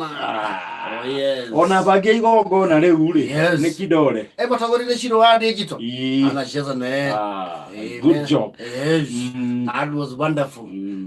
Oh, yes. Ona bangi igongona rĩu rĩ Yes. nĩ kidore. Eh, batagorire Shiro wa digital. Ii. Anacheza naye. Ah, Amen. good job. Yes. That was wonderful.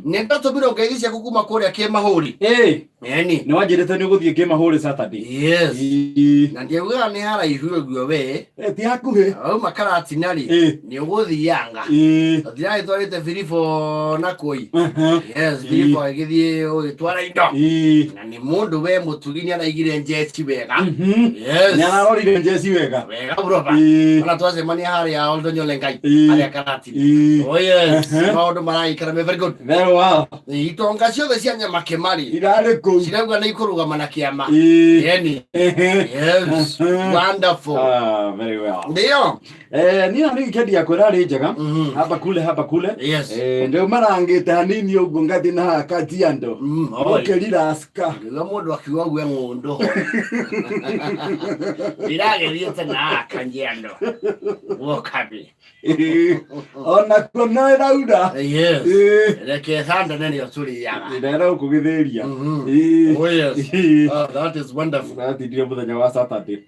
Nĩ ndatũmirwo ngeithi ciaku kuma kũrĩa kĩmahũri. Eh, Eni. nĩ wanjĩrĩte nĩ ũgũthiĩ kĩmahũrĩ Saturday. Yes. Ii. Na ndiaugaga nĩ haraihu ũguo we. Eh, ti hakuhĩ. Auma Karatina rĩ. Eh. Nĩ ũgũthianga. Ii. Ndiragĩtwarĩte Filipo na kũi. Mhm. Yes, Filipo agĩthiĩ ũgĩtwara indo. Ii. Na nĩ mũndũ we mũtugi nĩ araigire njeci wega. Mhm. Yes. Nĩ ararorire njeci wega. Wega buroba. Ii. Ona twacemania harĩa Oldonyo Lengai. Ii. Harĩa Karatina. Ii. Oh yes. Mhm. Maũndũ maraikara me very good. Very well. Itonga ciothe cia Nyamakĩmarĩ Irarĩ kũu. cirauga nĩ ikũrũgama na kĩama. Ii. Yeni. Ehe. Yes. Mhm. Wonderful. Ah, very well. Ndio. Eh, niĩ na weekend yakwa ĩrarĩ njega. Hapa kule hapa kule. Yes. Eh, ndio marangĩte hanini ũguo ngathiĩ na haha Kajiado. Oi. Ũkĩriraska. Ngiuga mũndũ akiuga ũguo ng'ũndũ. Ndĩragĩthiĩte na Kajiado. Wokabi. Ona kuo no ĩraura. Yes. Ĩĩ. Reke thanda nĩrĩo tũrĩaga. Ndĩrera gũkũgĩthĩria. Mhm. Oh yes. Oh, that is wonderful. Natindire mũthenya wa Saturday.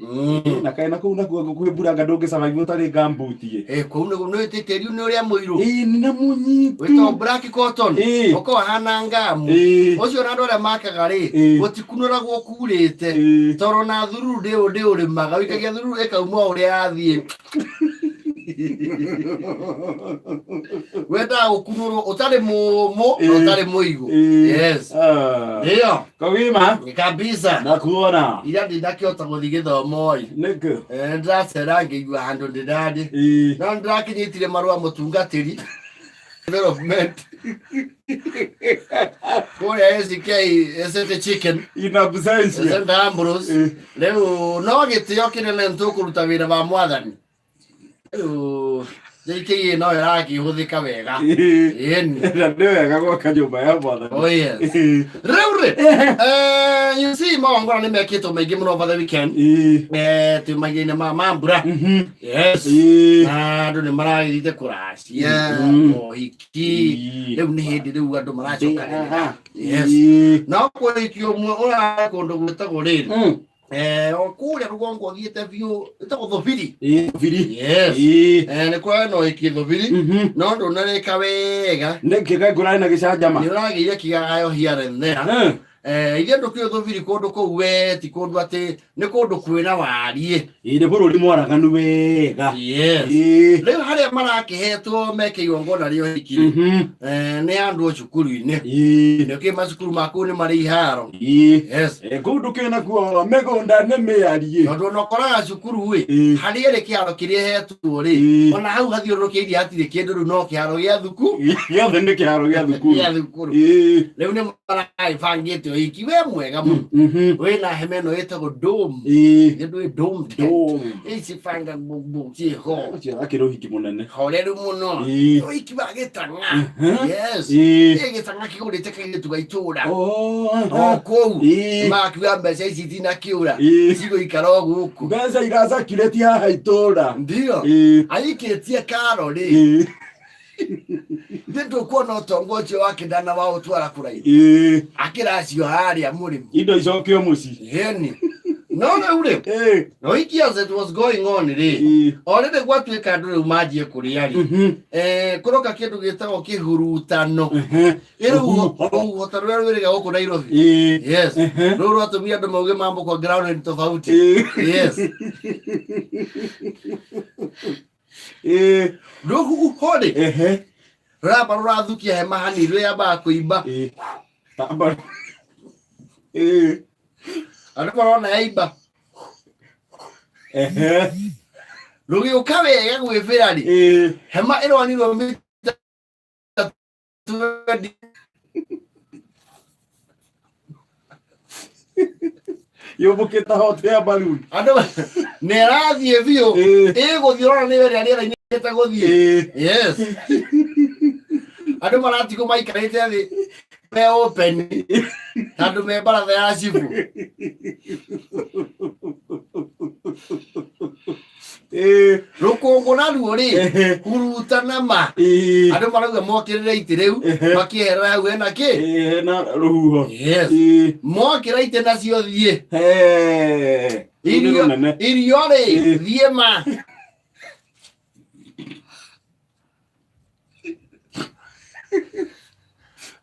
Na kaĩ na kũu nakuo kwĩ mbura anga ndũngĩsurvive ũtarĩ ngambuti. Eh, kũu nĩ nĩ tĩri nĩ ũrĩa mũirũ. Ĩĩ nĩ na mũnyitu. Wĩtagwo black cotton. Ĩĩ. Ũkoragwo hana ngamu. Ĩĩ. Ũcio na andũ arĩa makaga rĩ, Ĩĩ. gũtikunũragwo kurĩte. Ĩĩ. Tondũ na thururu ndĩũrĩmaga, ũikagia thururu ĩkauma o ũrĩa yathiĩ. Wendaga gũkunũrwo ũtarĩ mũmũ na Ĩĩ. ũtarĩ mũigũ. Ĩĩ. Yes. Ah. Ndio. Kogima. Kabisa. Nakuona. Ira ndinakĩhota gũthiĩ gĩthomo ĩ. Nĩkĩ? Eh, ndĩracera ngĩigua handũ ndĩrarĩ. Ĩĩ. No ndĩrakĩnyitire marũa mũtungatĩri development kũrĩa ACK Esete Chicken In absentia. St Ambrose. Ĩĩ. Rĩu no gĩtĩo kĩnene nĩtũkũruta wĩra wa mwathani. Rĩu JKA no ĩrakĩhũthĩka wega. Ĩĩ. Ĩni. Na nĩ wega gwaka nyũmba ya mwathani. Oh yes. Ĩĩ. Rĩu rĩ, eh, you see magongona nĩ mekĩtwo maingĩ mũno over the weekend. Ĩĩ. Eh, twĩ mahinda-inĩ ma mbura. Yes. Ĩĩ. Na andũ nĩ maragĩthiĩte kũracia, mohiki. Ĩĩ. Rĩu nĩ hĩndĩ rĩu andũ maracokanĩrĩra. Yes. Ĩĩ. No kũhiki ũmwe ũrarĩ kũndũ gwĩtagwo rĩrĩ. Eh, o kũrĩa rũgongo ũthiĩte biũ ĩtagwo Thũbiri. Ĩĩ, Thũbiri. Yes. Ĩĩ. Eh, nĩ kũrarĩ na ũhiki Thũbiri. No ndũnarĩka wega. Nĩkĩ kaĩ kũrarĩ na gĩcanjama? Nĩ ũragĩire kĩgagayo here and there. Eh, ithuĩ ndũkĩũĩ Thũbiri kũndũ kũu we ti kũndũ atĩ nĩ kũndũ kwĩna wariĩ. Ĩĩ, nĩ bũrũri mwaraganu wega. Yes. Ĩĩ. Rĩu harĩa marakĩhetwo meke igongona rĩa ũhiki rĩ, eh, nĩ andũ cukuru-inĩ. Ĩĩ. Nĩ ũkĩũĩ macukuru ma kũu nĩ marĩ iharo. Ĩĩ. Yes. Eh, kũu ndũkĩũĩ nakuo mĩgũnda nĩ mĩariĩ. Tondũ ona ũkoraga cukuru ĩ, Ĩĩ. harĩa ĩrĩ kĩharo kĩrĩa ĩhetwo rĩ, Ĩĩ. ona hau hathiũrũrũkĩirie hatirĩ kĩndũ rĩu no kĩharo gĩa thuku. Gĩothe nĩ kĩharo gĩa thukuru. Gĩa thukuru. Ĩĩ. Rĩu nĩ maragĩbangĩte ũhiki we mwega mũno. Wĩna hema ĩno ĩtagwo dome. Ĩĩ. Nĩ ndũĩ dome tent. Dome. Ĩcibanga gbogbo ciĩho. Ũcio akĩrĩ ũhiki mũnene. Horeru mũno. Ĩĩ. Ũhiki wa gĩtang'a. Yes. Ĩĩ. Ĩ gĩtang'a kĩgũrĩte kairĩtu ga itũra. Oh, O kũu. Ĩĩ. Makiuga mbeca ici itinakĩũra. Ĩĩ. Cigũikara o gũkũ. Mbeca iracakirĩti haha itũra. Ndio. Ĩĩ. Aikĩtie karo rĩ. Ĩĩ. Nĩ ndũkuona ũtonga ũcio wake ndanawaũtwara kũraihu. Ĩĩ. Akĩracio harĩa mũrĩmo. Indo icokio mũciĩ. Yeni. No rĩu rĩ, Ĩĩ. ũhiki as it was going on rĩ, Ĩĩ. o rĩrĩ gwatuĩka andũ rĩu manjie kũrĩa rĩ, eh, kũroka kĩndũ gĩtagwo kĩhurutano. Ĩ rũhuho rũhuho ta rũrĩa rwĩrĩga gũkũ Nairobi. Ĩĩ. Yes. Rũu rwatũmire andũ mauge mambo kwa ground ni tofauti. Ĩĩ. Yes. Ĩĩ. Rũhuho rĩ, Ehe. rũramba rũrathukia hema hanini rwĩambaga kũimba. Ĩĩ. Tamba. Ĩĩ. Andũ marona yaimba. Ehe. Rũgĩũka wega gwĩbĩra rĩ, Ĩĩ. hema ĩrwanirwo mita 20. Yũmbũkĩte hot air balloon. Andũ nĩ ĩrathiĩ biũ. Ĩĩ. Ĩgũthiĩ ũrona nĩ ĩrĩa rĩera-inĩ ĩte gũthiĩ. Ĩĩ. Yes. Andũ maratigwo maikarĩte thĩ me open. Andũ me baratha ya cibũ. Ĩĩ. Rũkũngũ naruo rĩ, Ehe. hurutana ma. Ĩĩ. Andũ marauga mokĩrĩre itĩ rĩu, Ehe. makĩeherera hau hena kĩ. Ĩĩ, na rũhuho. Yes. Ĩĩ. Mokĩra itĩ nacio thiĩ. He. Rũu nĩ Irio rũnene. irio rĩ, Ĩĩ. thiĩ ma.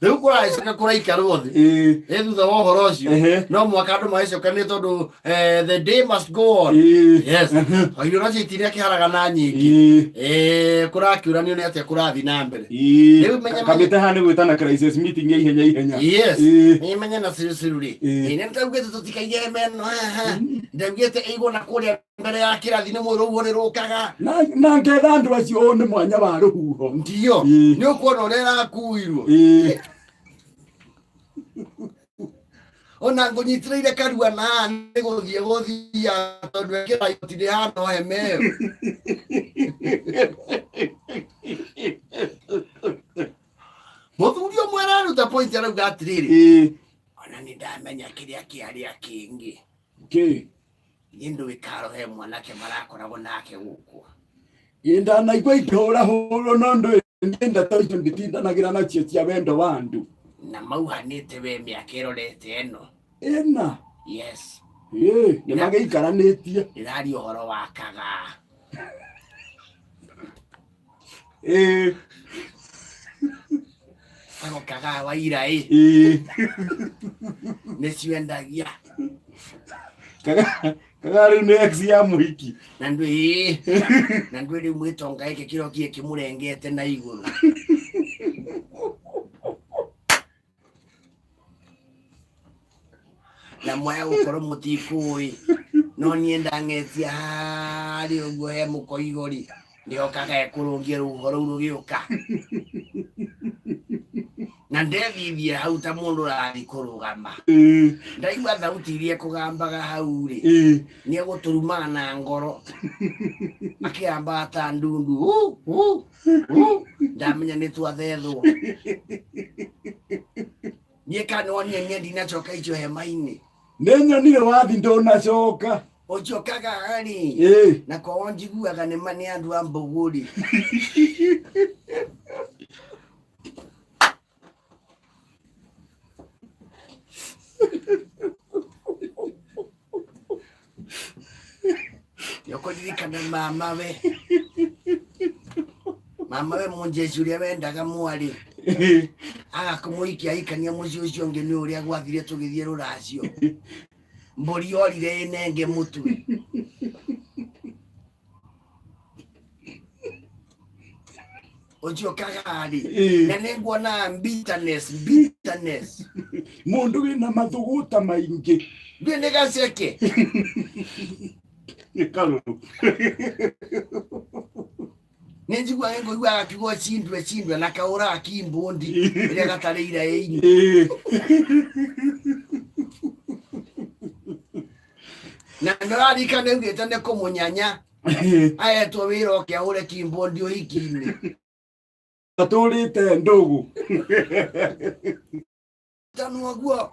Rĩu kũracoka kũraikarwo thĩ. Ĩĩ. Ĩ thutha wa ũhoro ũcio Ehe. no mwaka andũ magĩcokania tondũ the day must go on. Ĩĩ. Yes. Ehe. O irio nacio itirĩa kĩharaga na nyingĩ. Ĩĩ. Kũrakiũranio nĩ atĩa kũrathiĩ na mbere. Ĩĩ. Rĩu menye- Kamĩtĩ haha nĩ gwĩtana crisis meeting ya ihenya ihenya. Yes. Ĩĩ. Menye menye na ciru rĩ. Ĩĩ. Ĩ nĩ ndaugĩte tũtikaige hema ĩno haha. Ndaugĩte ĩigwo na kũrĩa mbere ya kĩrathi nĩ mũĩ rũhuho nĩ rũkaga. Na ngetha andũ acio ũũ nĩ mwanya wa rũhuho. Ndiyo. Ĩĩ. Nĩ ũkuona ũrĩa ĩrakuirwo. Ĩĩ. Ona ngũnyitĩrĩire karua na haha nĩ gũthiĩ gũthia tondũ ĩkĩra igooti rĩhana o hema ĩyo. Mũthuri ũmwe araruta point arauga atĩrĩrĩ, Ĩĩ. ona nĩ ndamenya kĩrĩa kĩarĩa kĩngĩ. Kĩ? Niĩ ndũĩ karo he mwanake marakoragwo nake gũkũ. Ĩ ndanaigua ikĩhũrahũrwo no ndũĩ niĩ ndeto icio nditindanagĩra nacio cia wendo wa andũ. Na mauhanĩte we mĩaka ĩrorete ĩno. Ĩna. Yes. Ĩ nĩ magĩikaranĩtie. Ndĩraria ũhoro wa kagaa. Ĩ. Ako kagaa wa ira ĩ. Ĩ. Nĩciendagia. Kaga rĩu nĩ ex ya mũhiki. Na ndwĩ na ndwĩ rĩu mwĩtonga gĩkĩ kĩrokie kĩmũrengete na igũrũ. Na mwaya gũkorwo mũtikũĩ no niĩ ndang'etia harĩa ũguo he mũkoigo rĩ nĩho kaga ekũrũngie rũhuho rũu rũgĩũka na ndethithie hau ta mũndũ ũrathiĩ kũrũgama. Ĩĩ. Ndaigua thauti iria ĩkũgambaga hau rĩ, Ĩĩ. nĩ egũtũrumaga na ngoro akĩgambaga ta ndundu hu, hu, hu. Ndamenya nĩ twathethwo. Niĩ kana wonire niĩ ndinacoka icio hema-inĩ. Nĩ nyonire wathi ndũnacoka. Ũcokaga rĩ Ĩĩ. na kwao njiguaga nĩ ma nĩ andũ a mbũgũ rĩ. Nĩũkũririkana mama we, mama we mũnjeshi ũrĩa wendaga mwarĩ aga kũmũikia aikania mũciĩ ũcio ũngĩ nĩ ũrĩa gwathire tũgĩthiĩ rũracio mbũri yorire ĩnenge mũtwe. Ũcio kagarĩ Ĩĩ. Na nĩ nguona bitterness bitterness. Mũndũ wĩna mathũgũta maingĩ. Ndũĩ nĩ gaceke. Nĩ karũrũ. Nĩ njiguaga ngũiguaga gakiuga cindwe cindwe na kaũraga kimbundi ĩrĩa gatarĩire ĩini. Ĩĩ. Na nĩũraririkana augĩte nĩ kũmũnyanya ahetwo wĩra oke ahũre kimbondi ũhiki-inĩ. Atũrĩte ndũgũ. Tanua guo.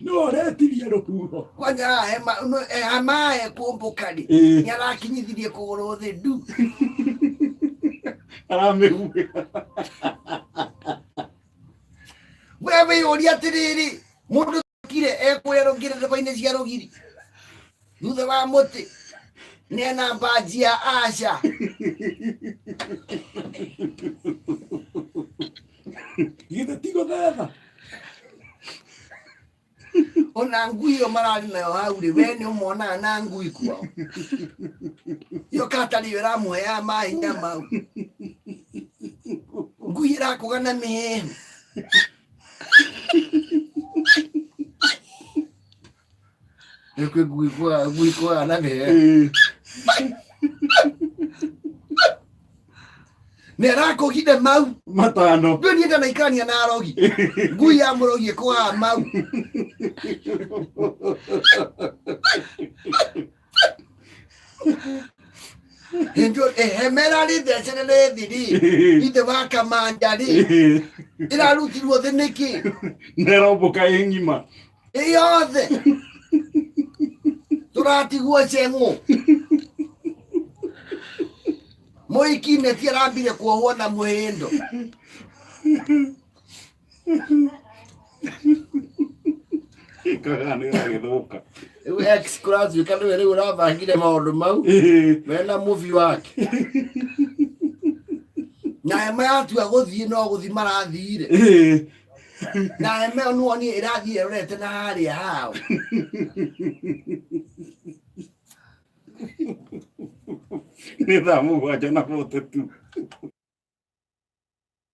No aretirie rũhuho. Kwanja hema no, hema ekũmbũka rĩ, Ĩĩ. nĩ arakinyithirie kũgũrũ thĩ ndu. Aramĩhuhĩra. We wĩyũria atĩrĩrĩ, mũndũ kire ekũrĩa rũngĩrĩrĩba-inĩ cia rũgiri thutha wa mũtĩ nĩ ena mbanji ya aca. Githĩ ti gũthetha? Ona ngui ĩyo mararĩ nayo hau rĩ, we nĩ ũmonaga na ngui kwao iyo katarĩ yo ĩramũheaga mahinya mau ngui ĩrakũga na mĩhehu. Nĩ kwĩ ngui ngui kũaga na mĩhehu. Ĩĩ. Nĩ arakũgire mau matano. Ndũĩ niĩ ndanaikarania na arogi, ngui ya mũrogi ĩkũgaga mau. Hĩndĩ hema ĩrarĩ thecere thiri ithe wa kamanja rĩ ĩrarutirwo thĩ nĩkĩ? Nĩrombũka ĩ ng'ima. Ĩ yothe tũratigwo ceng'ũ. Mũhiki neti arambire kuohwo na mũhĩndo. Ikaga nĩ gagĩthũka. Rĩu ex kũratuĩka nĩwe rĩu ũrabangire maũndũ mau mena mũbi wake. Na hema yatua gũthiĩ no gũthiĩ marathire. Na hema ĩyo nĩwonire ĩrathiĩ ĩrorete na harĩa hao. Nĩ thaa 7:42.